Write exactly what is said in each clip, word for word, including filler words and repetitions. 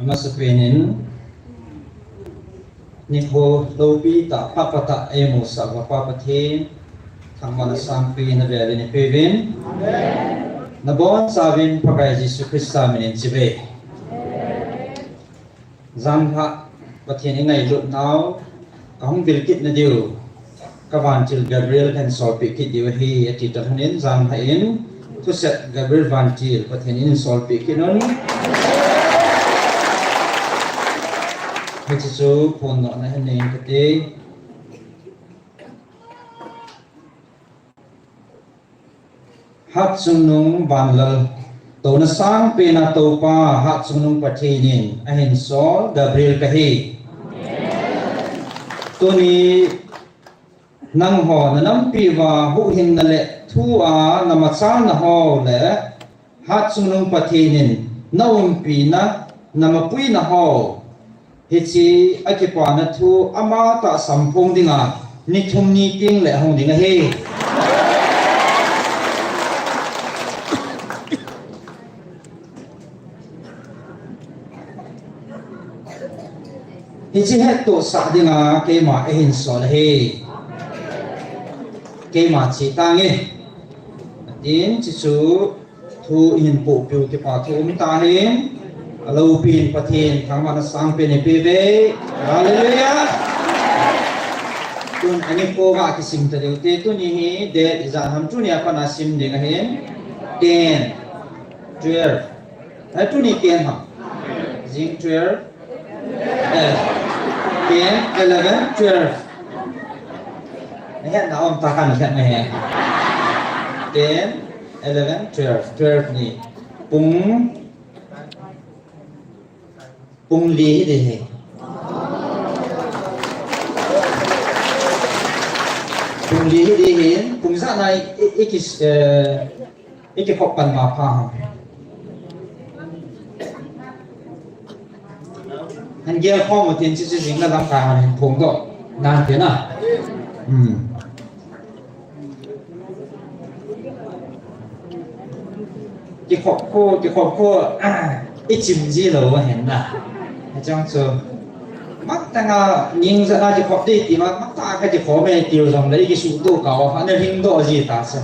Amasapen in, nikho loupi tah, phatah tah eimusah uva Pa Pathen, thangvahna sangpen in avel in eipeuvin. Nabonchauvin Pakai Jesu Christa min in chibai. Janhi Pathen ingailutnau, kahung vil kitna diu, ka vantil Gabriel kahin solpeh kit diu ahi, ati tah lhon in, janhi in, thusei Gabriel vantil Pathen in eisolpeh kit un. Hiche chu phondohna hin nei inge kati. Hatchungnung vanlal, touna sangpen a toupa, Hatchungnung Pathen in ahinsol Gabriel kahi. Tuni nangho nanampi uva huhhingna le thu a namachalna ho le Hatchungnung Pathen in naumpina, namapuina ho, hiche akipana thu ama tahsan phong dinga ni thum ni teng le hung ding ahi. Hiche hettohsah dinga keima eihinsol ahi. Keima che tange. Atin, chuchu thu ihin pohpeh u kipathu um tahen. Aloupin Pathen thangvahna sangpen in eipeuve. Hallelujah. Tun ani ko ga kisim ta diu te, tuni hi date ijat ham, tuni a pat a sim ding ahin. Ten, twelve. Ai, tuni ten ham. Jing twelve. Eh, ten, eleven, twelve. Nahet na um ta kan nahet na he. Ten, eleven, twelve. Twelve ni. Pung, pung li hi ding ahi. Pung li hi ding ahi. Pung ijat na i, i, i kis, eh, I kikhop pan ma pha ham. Hin gel khom u tin, chuchu jing na lamkai hon hin phongdoh nante na. Hmm. Kikhop khu, kikhop khu, ah, i chim ji lou ahin na. Hicheng chu. Matah a, ning ijat a kikhop ding ti ma, matah a kikhop me tiu jong le, i kisuhtoh kah u, ana hingdoh ji ta chu.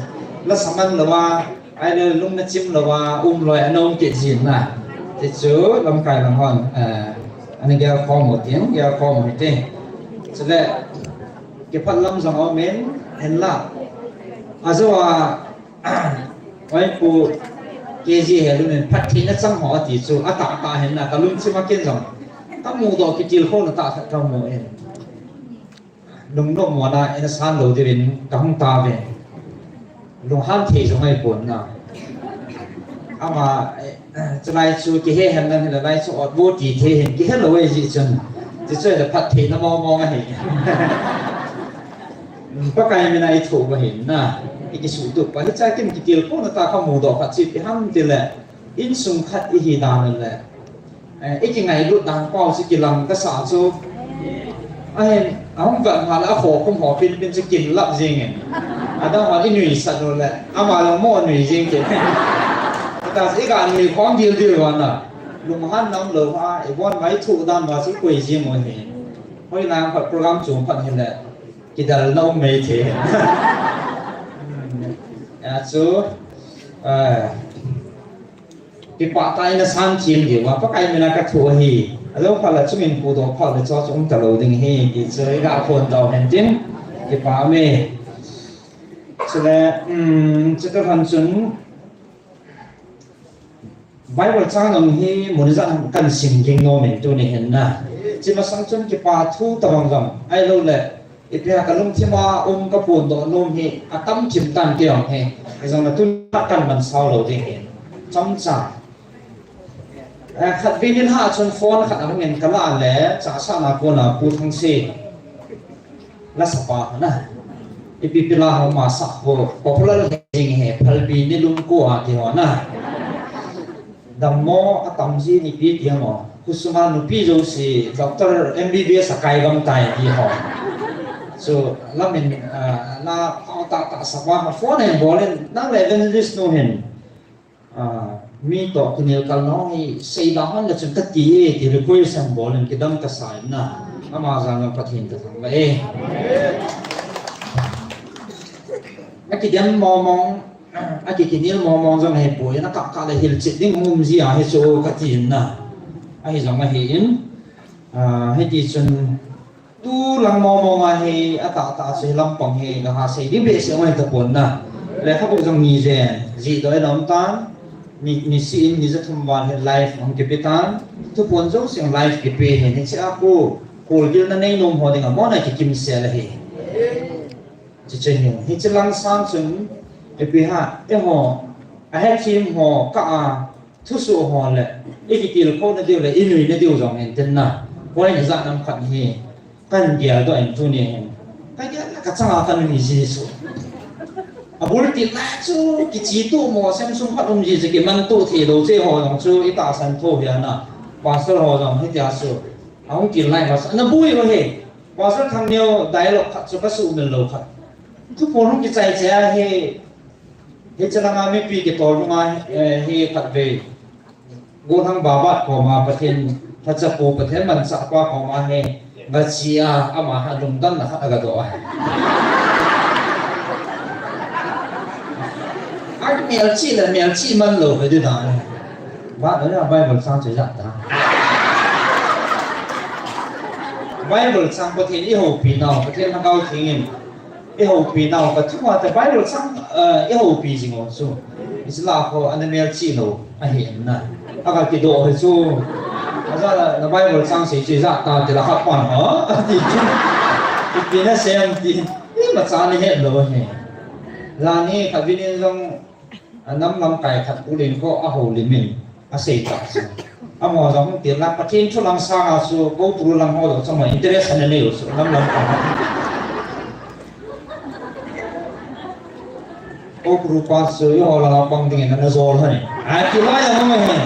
Lasa man lou a, Ahile lung nachim louva, um loi ana um kit jin na. Tichu lamkai lang hon, eh, ana gel khom u tin, gel khom u hite. Chule, kiphat lam jong aumin, hinla. Ajou a, oi pu, K G he lungin, phattheina chang ho ati chu, atah tah hinla, kalungthim a ken jong. Kamudoh kitilkhouna tah khat kamu in. Lungnom mona ina san lou diuvin kahung tauve. Lunghan thei jong ahipon na. Ama, eh, chulai chu kihe hen lang hilai chu ot bo ti thei hin kihe lou ahi jeh chun. Tichu le phattheina mong mong ahi. Pakai mina i thoh ba hin na. I kisuhtup pa hicha kin kitilkhouna tah kamudoh khat chu ipi ham tile. Insung khat ihi dan le. Eh, i kingailut dan pau chu kilang kasa chu. Ahin, ahung vet ma le akhokhum ho pinpin chu kinlap jing in. Adang ma i nuisat u le. Ama jong mo nui jing kit. Tah chu i ga nui khom dildil uva na. Lunghan nam lou ha, i bon mai thu dan ma chu koi jing u hi. Hoilai a khat program chung phat hile. Kidalna um mai thei. Ya chu, eh, Kipah tah in asan thim diuva, Pakai mina kathoh ahi. Ajou phat le chungin pudoh phat le chu chu um talou ding ahi, ti chu iga phon tau hen tin, kipah me. Chule, um, chuti lhon chun, Bible chang jong hi mun ijat ham kahin sim ging nom in tuni hin na. Hiche masang chun kipa thu tabang jong, ahilou le, Ipi ham kalungthim a um kaphondoh nom hi atam thim tan kei jong hi. Hijong le tun kahin mansau lou ding hi. Chomcha. Eh, khatvei nilhah chun phone khat ahung in kalah le, chahsahna kona Pu Thangse. Lasapa na. Ipi ipi la hung masa ho. Popular jing hi. Phalbi nilum ko ati ho na. Dammo atam ji nipi ti mo. Khosung a nupi jouse doctor M B B S akai gam tai ti ho. So, lamin, ah, la, ah, ta, ta, sapa, ma phone hin bol in, nang le evangelist nu hin. Ah, Mi toh kinel kal nau hi, sei da hon le chun kati e, ti request ang bol in kidam kasa in na. Ama jal a Pathen kathangvah e. Akidem mong mong, akikinel mong mong jong hipoi, na kah kah le hilchet ding um ji ahi chu kati in na. Ahi jong ahi in, ah, hiti chun, tu lang mong mong a hi, atahtah chu lampang hi, kaha sei ding behseh ngai tapon na. Lekhabu jong ni jen, jihdoh in aum tan, ni, nisih in, ni ja thum val hi live hung kipe tan, thuphon jouse live kipe hi, hiche a khu, kholgilna nei nom ho dinga mona kikimsel ahi. Hiche hi, hiche lang sang chun, ipi ham, eiho, ahethem ho, kah a, thusoh ho le, ikitilkhou na diu le, inui na diu jong hin tin na. Koi na ja nam khat hi, kan geldoh in tuni hin. Kagel le kachang a kanui ji chu. Abul til lai chu, kichetu mo, sem sum khat um ji chu, kimantu thei lou che ho jong chu, itahsan tho hi ana. Pastor ho jong hitia chu. Ahung til lai ma sa, na bui ho he. Pastor Thangneo dialogue khat chu kasuhmil lou khat. Thuphon hung kichai chai a hi, hiche langa mipi kitol nunga, eh, hi khatvei. Gollhang Babat koma Pathen, Thachapu Pathen manchahpa koma hi, gache a, ama ha lungdamna khat agadoh a. Amelchih le melchih man lou ve di dan. Ba, Bible chang chu ja ta. Bible chang Pathen ihoupi nau, Pathen Lhagao Theng in ihoupi nau, kathua te Bible chang, eh, ihoupi jing u chu. Isla kho ana melchih lou, ahi na. Aga kidoh hi chu. Aja na Bible chang sei chu ja ta ti la kha pan ha. Ati chu. Ipi na sem ti. Imacha ni het lou hi. Jani kha vinin jong A nam lamkai khat Pu Lenkhou a houlim in asei tah chu. Amaho jong hung til a Pathen thu lang sanga chu Koupuru lang ho jong chama interest ana nei u chu nam lamkai. Koupuru pa chu eiho langa pang dingin ana jol hon e. A ti lai a hung e.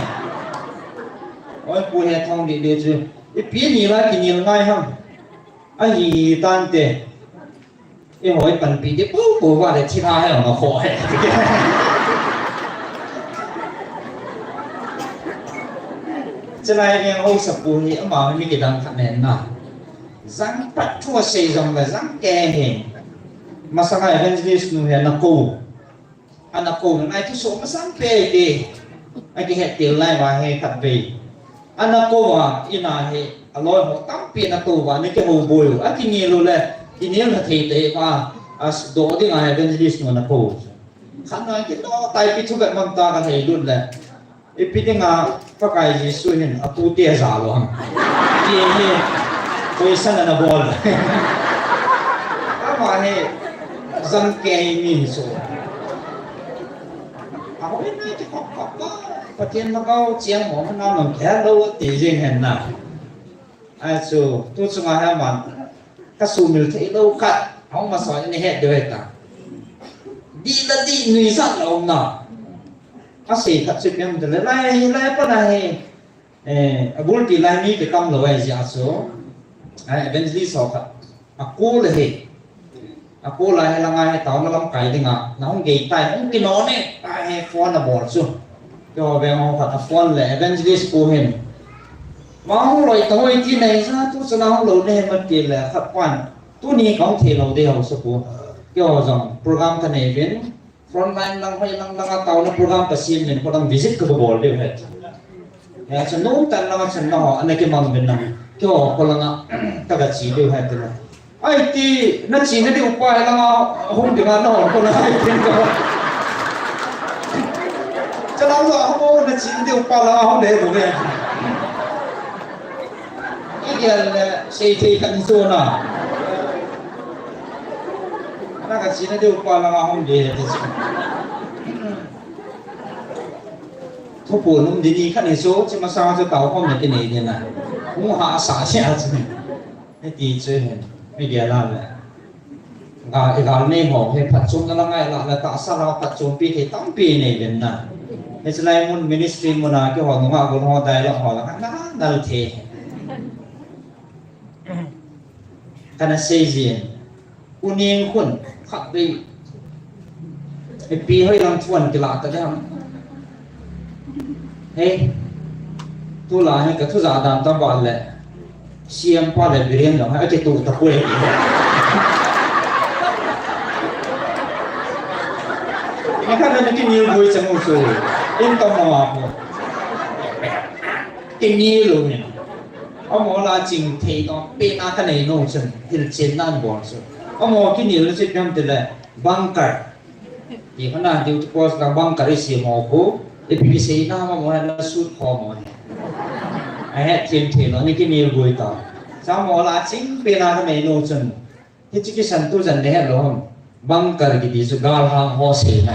Oi Pu Hethang di di chu. Ipi ni la kinil ngai ham. Ahi tante. Eiho ipanpi di popo va le thilha he ma kho he. Chulai veng haosapu hi ama mi kidang khat nen na. Jang pat thu asei jong le jang kei hi. Masanga evangelist nu hi ana kou. Ana kou ngai thusoh masang pe te. Akihet til lai va he khatvei. Ana kou a, in a hi, aloi ho tampi ana kou va, ana kihou boi u, akingil u le, kinel na thei te va, adoh ding a evangelist nu ana kou. Khat na kidoh tai pi thu vet man ta ka thei lut le. Ipi dinga Pakai Jesu hin apute ajal u ham. Ti hi, question ana bol. Ama hi, jang kei mi hi chu. Ahoi nai ti khop khop pa, Pathen Lhagao chiang mo na nong khe lo ti jing hen na. Ai chu, tu chunga hi aman, ka sumil thei lo khat, ahung masa in het deu heta. Di la di nui sat la um na. Asei khat chu pem de le lai, lai pa na he. Eh, abul ti lai mi kikam lou ahi jeh a chu. Ai, evangelist ho khat. Akol ahi. Akol ahi langa hi taona lamkai dinga. Na hung gei tai, hung kino ne. Ahi phone abol chu. Keiho veng ho khat a phone le evangelist pu hin. Ma hung loi ta hoi ti nei sa tu chu na hung lou ne ma ti le khat pan. Tuni ka hung thei lou de haosapu. Keiho jong program ka nei vin. Frontline lang hoi lang langa taona program ka sem nin, kho lang visit ka bol deu het. Ya, chun nung tan langa chun na ho, ana kimang ben lang. Keiho kho langa, ka ga che deu het na. Ai ti, na chena diu pa langa, hung dinga na ho, kho langa, ai ti ko. Chalang lo, ho, na chena diu pa langa, hung de, do de. Igel le, sei thei kan chu na. Ana ka chena diu pa langa hung de ti chu. Thupu num di ni khat ni chu, chi masang chu tao khom na ti nei ni na. Hung ha sa sia chu. Hiti chu hin, media la le. Ga, i gal nei ho, he phatchomna la ngai la, la tahsa la phatchompi thei tampi nei ven na. Hiche lai mun ministry mun a keiho nunga gon ho dai la ho la, na, na thei. Kana sei jin. U Neng khun, khatvei. Ipi hoi lang thuan kila ta dam. Hei, tulai hi ka thu ja dan ta ba le. Siam pa le Biren lo ha ke tu ta poi. Ni ka na ki ni boi chang u su. In ta ma ko. Ki ni lo ni. Amo la ching thei to pe na ka nei no chun. Hil chen nan bol su. Amo ki ni lo chit nam te le. Bunker. Ti khana duty post la bunker i siam u ko. Ipi ki sei na ma mo ha na sut kho mo ha. A het thiam thei lo ni ki ni boi ta. Sa mo la ching pe na ka nei no chun. Hichi kisan tu jan le het lo ham. Bunker kiti chu gal hang ho sei na.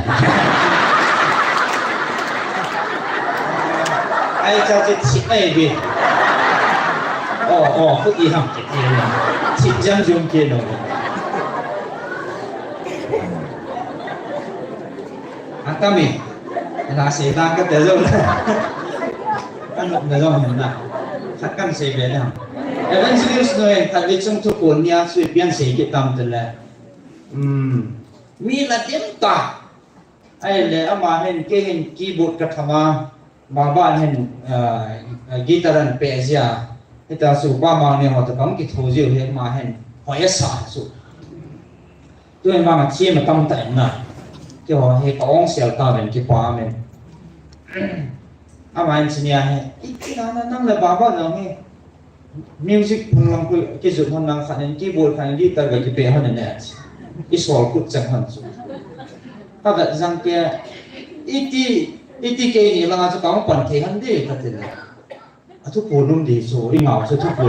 Ai cha che chi ai bi. Oh, oh, khu i ham kiti. Chi jam jum ke no. Atami. Na sei ta ka te jong. Kan na jong na. Khat kan sei be na. Evangelist noi khat le chung thu ko nia sui pian sei ki tam te le. Hmm. Mi la dem ta. Ai le ama hin ke hin keyboard ka thama. Baba hin, ah, guitar an pe jia. Hita su ba ma ne ho ta kam ki tho jiu he ma hin. Ho ya sa su. Tu ma ma chi ma tam ta na. Ki ho he ka ong sel ta ben ki pa men. Ama engineer he. Iti na na nang le baba jong he. Music phung lang khu kijut hon lang khat in keyboard khat in guitar ga kipe hon in ne. I sol kut chang hon chu. Ka vet jang ke iti, iti ke ni langa chu ka hung pan thei hon di ka ti le. A thu pu num di chu i ngau chu thu pu.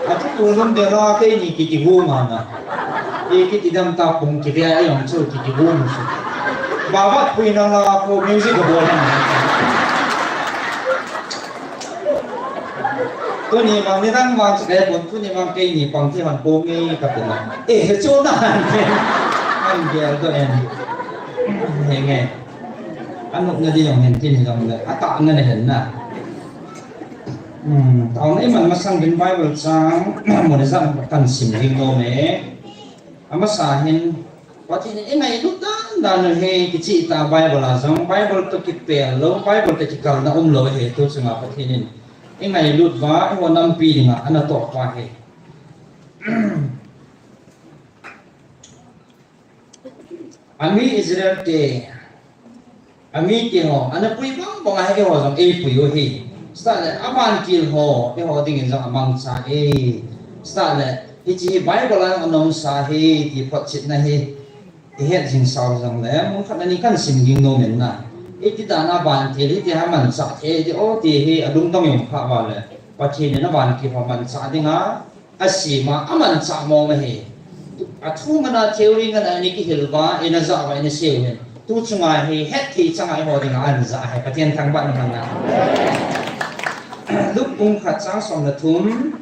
A thu pu num de la ke ni ki ki hu ma na. E kiti dam ta pung kiti a yong chu kiti bom su. Ba ba pui na la ko music bol na. Tuni mang ni dang mang chu ke pun tuni mang ke ni pang ti han ko nge ka pe na. E he chu na han ke. An gel to en. He nge. Anu na di yong hen tin yong le. Ata na ne hen na. Hmm, tao nei man masang bin Bible chang mo ne jang kan sim ding lo me. Amasa hin, Pathen in i ngailut dan dan u hi kichih ta Bible a jong, Bible toh kipel lou, Bible toh kikalna um lou hi tu chunga Pathen in i ngailut uva, i ho nampi dinga ana toh pa hi. Ami Israel te, Ami keiho, ana pui bang bang a hi eiho jong eipui u hi. Chutah le, avantil ho, eiho dingin jong amangcha e. Chutah le, hiche hi Bible a jong ana umsa hi, ti photchetna hi. I het jing sau jong le, mun khat ani kan sim ding nom in na. Iti dan a vantil, hiti ha mancha thei, ti o ti hi, alungdong i um kha uva le. Pathen in avantil ho mancha dinga, Asima, amanchah mong ahi. Athu mana theory ngana ni kihil uva, ina ja uva, ina sei uhin. Tu chunga hi, het thei changa eiho dinga ana ja ahi. Pathen thangvahna mana. Luke bung khat chang som le thum.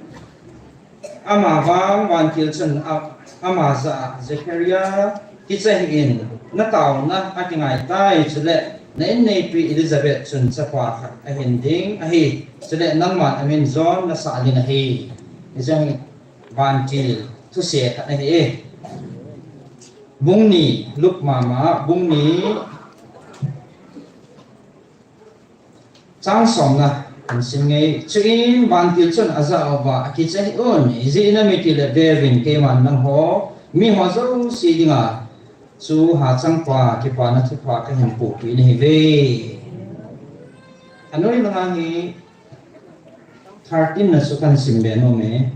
Amavang vantil chun a, ama ja a, Zechariah, Kicha hih in, na taona akingai tai, chule na inneipi Elizabeth chun chapa khat ahin ding ahi, chule nangman amin John nasah ding ahi. Hiche hi vantil thusei khat ahi e. Bung ni, Luke mama, bung ni, Chang somna, kan sim nge. Chuin vantil chun ajah uva, akicha hih un, ijeh inem itile veuvin keiman nangho, miho jouse dinga, chu hachangpa, kipana thupha kahin pohpeh nahiuve. Anoi langa hi, thirteen na chu kan sim be nom e.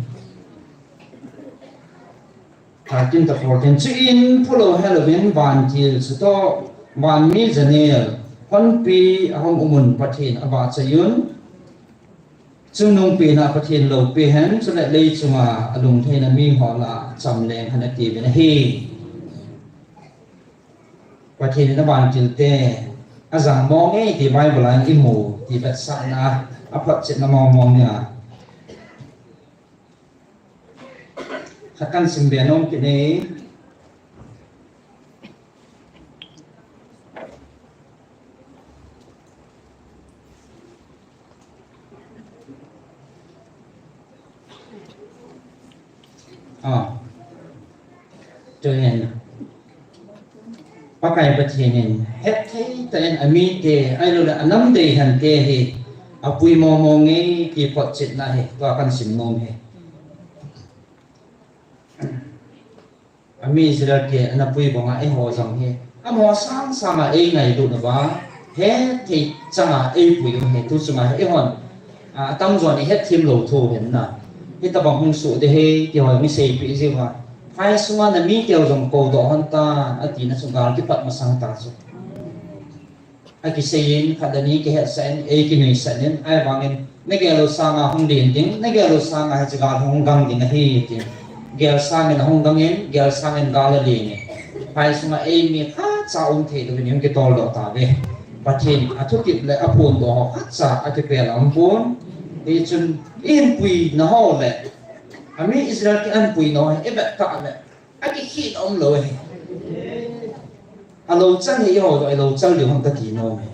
Thirteen to fourteen. Chuin phulou helouvin vantil chutoh, vanmi janel, honpi ahung umun Pathen avahchoiyun, chungnungpena Pathen loupeh hen, chule leichunga alungtheina miho lah a chamleng hen atiuvin ahi. Pathen in avantilte ajang mong e ti Bible a imu ti vetsahna a photchetna mong mong nia. Khat kan sim be nom kit e. Ah. Tuhin. Pakai Pathen in hetthei tah in amite, ahilouleh anam deihante hi apui momo nge ti photchetna hi tua kahin sim nom ahi. Ami Israel te ana pui banga eiho jong hi, amaho sangsanga eingailutnauva, hetthei changa eipui u hi, tu chunga hi eihon, a, atamjon ihetthem lou thu ahin na. Hitobang hung soh ding ahi, ti ho jong iseipeh jiuva. Phai sunga namite ho jong koudoh hon tan, atina chu gal kipat masang ta chu. Akiseiyin, khat le ni kihetsah in, eikinuisat in, ahivangin, nagel u sanga hung len ding, nagel u sanga hiche gal hung gang ding ahi, tin. Gel sangin ahung gangin, gel sangin gal alen in. Phai sunga eimi khatcha um thei louvin, hung kitoldoh tauve. Pathen athutep le aphondoh ho khatcha akipel aumpon. Hichun, ihinpuina ho le, ami Israel te ahinpuina ho hi ivet kah le, akikhen umlou ahi. Alouchal hi eiho jong ilouchal diu ham kati nom e.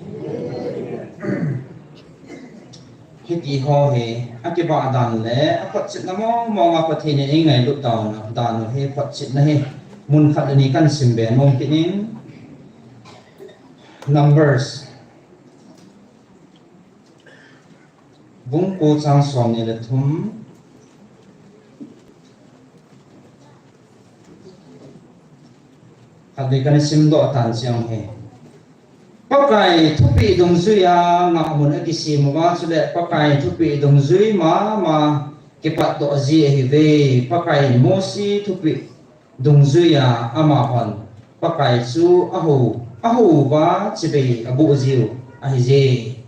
Hitiho hi akivah dan le aphotchetna mongmonga Pathen in eingailut dan u hi photchetna hi mun khat le ni kahin simbe nom kit in. Numbers bung ko chang somni le thum. Khatvei kahin simdoh tan cheng hi. Pakai thupeh dungjuia ngahmun akisem uva, chule Pakai thupeh dungjui mama kipatdoh ji ahiuve. Pakai in Mosi thupeh dungjuia amahon Pakai chu ahou, ahouva chibai aboh jiu ahije.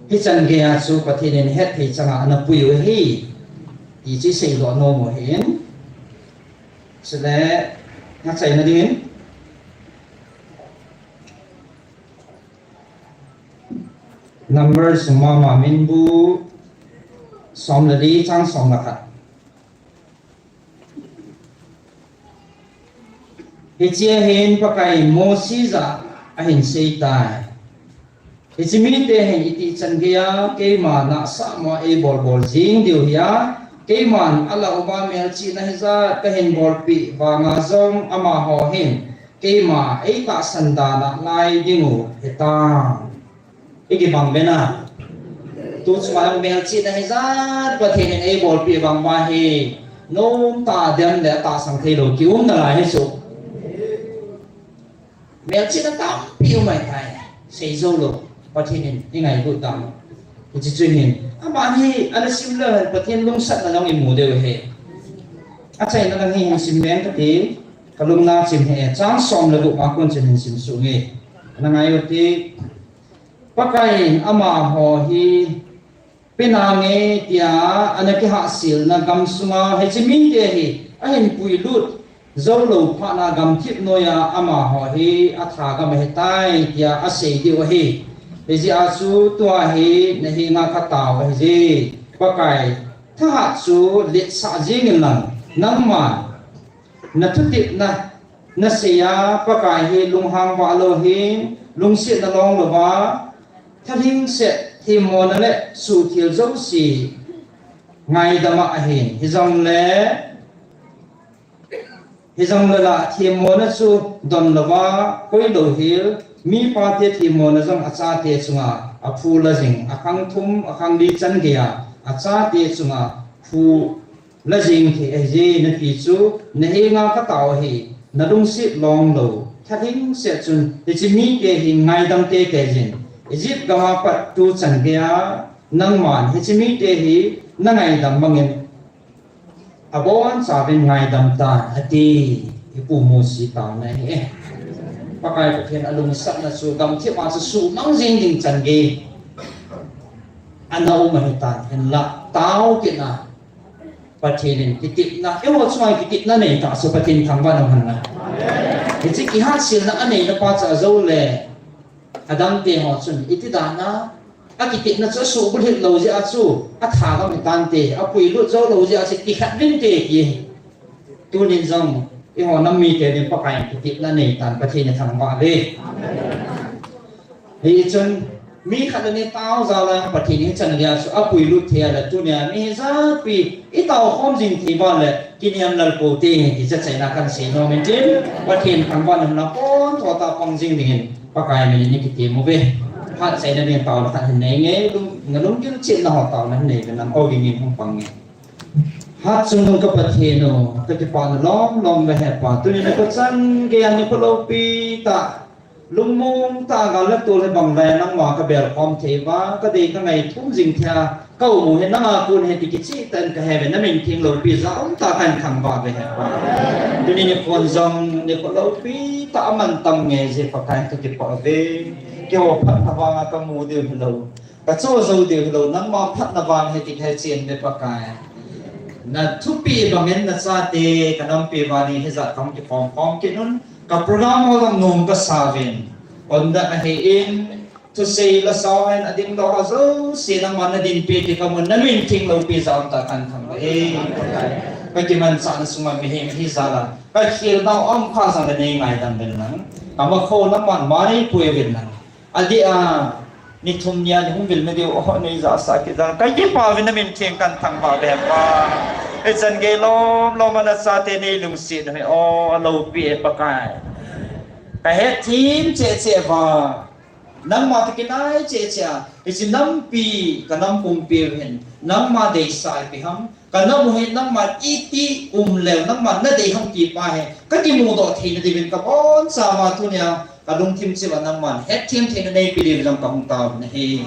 Hichan geia chu Pathen in hetthei changa ana pui u ahi, ti chu iseidoh nom u ahin. Chule, achaina dingin, Numbers mama minbu som le li chang som le khat. Hichea hin Pakai in Mosi jah a ahin seitai. Hiche mite hin itih chan geia keima nahsahmoa eibolbol jing diu hia, keiman alah uva melchihna hijat kahin bolpeh vanga jong amaho hin keima eitahsan dan a lai dingu hitam. Ikibang bena. Tu chunga melchihna hijat Pathen in eibolpeh vang uva hi, nomtah dem le atahsan theilou kium nalai hi chu. Melchihna tampi um ahitai. Seijoulou. Pathen in eingailut dan u. Hiche chu hin, aban hi ana sim leu hen Pathen lungsatna jong imu diu ahi. Achaina lang hi hin sim leng kati, kalung nachim ahi, chang som le gup a kon chun hin sim suh inge. Ana ngai u hite. Pakai in amaho hi penange tia ana kihahselna gamsunga hiche mite hi ahin puilut joulou phatna gamthip noiya amaho hi atha gam ahitai tia asei diu ahi. Hijeh a chu tua hi nahenga katao ahije. Pakai thahat chu letsah jeng inlang, nangman nathutepna naseiya Pakai hi lunghang vahlou hin, lungsetna longlouva, thalhingset, themmona le suhthil jouse ngaidam ahin. Hijongle, hijongle la themmona chu donlouva koilou hel, mipate themmona jong achate chunga aphu la jing, akhang thum, akhang li chan geia achate chunga phu la jing thei ahije nati chu nahenga katao ahi. Nalungset longlou, thalhingset chun hiche mite hi ngaidam teitei jin, Egypt gama pat tuchan geia nangman hiche mite hi nangaidam bangin abonchauvin ngaidam tan ati. Ipu Mosi taona ahi. Pakai Pathen alungsatna chu gamthip a chu suhmang jing ding chan gei ana um ahitan, hinla tao kit a Pathen in kitepna, eiho chunga kitepna neitah chu Pathen thangvah in umhen lang. Hiche kihahselna aneina pa chu ajoule, adangte ho chun iti dan a, akitepna chu asuhbulhit lou jeh a chu atha gam hitante, apuilut joulou jeh a chu kikhat vinte ti. Tunin jong eiho nam mite din Pakai in kitepna neitan, Pathen ithangvah uve. Hichun Mi khat le ni tao jal a Pathen in hichan geiya chu apui lut thei a le tunia mi hi japi i tao khom jing thei uva le kiniam lal pou te hi ti chaina kan sei nom in tin Pathen thangvah in na pon tho ta pang jing dingin Pakai min in i kitem uve. Phat seina ding taona khat hin nei nge, lung, nalung gil chetna ho taona hin nei ve nan o ging in hung pang nge. Hatchungnung ka Pathen u, ka kipana lom lom ve he Pa. Tuni nikho chan geiya nikho loupi tah, lungmong tah a gal le tol hi bang le nangma ka bel khom thei uva, ka dei ka ngai thum jing thei a, ka um u hi nanga kon ahi ti kicheh tah in ka he ve, na min theng loupi jal um tah a kan thangvah ve he Pa. Tuni nikhon jong nikho loupi tah a mantam nge jeh Pakai ka kipah uve. Keiho phatna vang a ka mu diu hilou, ka cho jou diu hilou, nangma phatna vang ahi ti ka he chen ve Pakai. Na thupeh bang in na chate ka nampi uva ni hijat kahung kikhom khom kit un, ka program ho jong nom ka sa uvin. Honda ahi in, thusei la sao hin ading lou ho jouse nangma na dinpi ti ka mun, na min theng loupi jal um tah a kan thangvah e Pakai. Ka kimanchahna sunga mihem hi jal a ka khel nau um kha jong le nei ngaidam uvin lang. Ka makho nangman mai pui uvin lang. Adeh a, ni thum nia ni hung vil na diu, o, nei jasa kit jal a ka kipah uvin, na min theng kan thangvah ve Pa. Hichan gei lom lom a na chate nei lungset u hi, o, aloupi e Pakai. Ka hetthem cheh cheh uva, nangma toh kinai cheh cheh a, hiche nampi ka nam pumpi u hin nangma deisah ipi ham, ka nam u hi nangman iti um leu nangman na dei ham ti pa hi ka kimudoh theina diuvin ka boncha uva tunia ka lungthim cheh uva nangman hetthem theina neipe diuvin jong ka hung tao u ahi.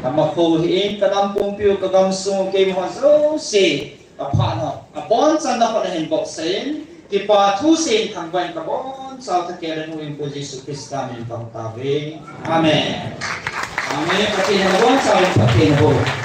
Ka makho hi in, ka nam pumpi u, ka gamsung u, keima ho jouse, ka phatna, ka bonchanna hon ahin bohsah in, kipa thu seiyin thangvah in ka boncha u Thakhelnu Pu Jesu Christa min in ka hung tao uve. Amen. Amen. Pathen in na boncha uvin, Pathen in na bon.